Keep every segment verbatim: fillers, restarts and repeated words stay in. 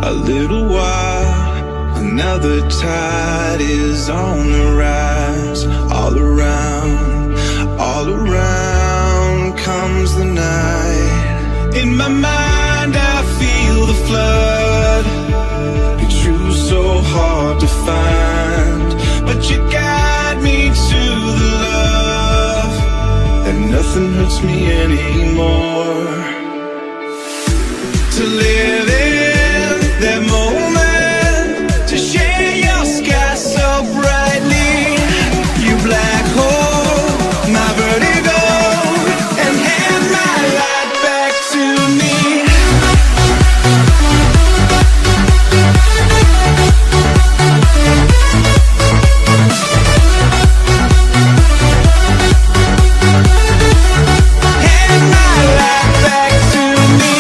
A little while, another tide is on the rise. All around, all around comes the night. In my mind, I feel the flood. It's true, so hard to find, but you guide me to the love, and nothing hurts me anymore. To live in that moment, to share your sky so brightly. You black hole my vertigo, and hand my light back to me. Hand my light back to me.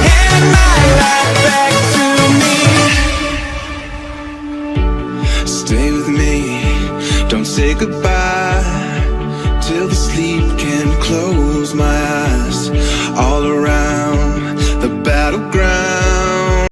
Hand my light back to me. Stay with me, don't say goodbye till the sleep can close my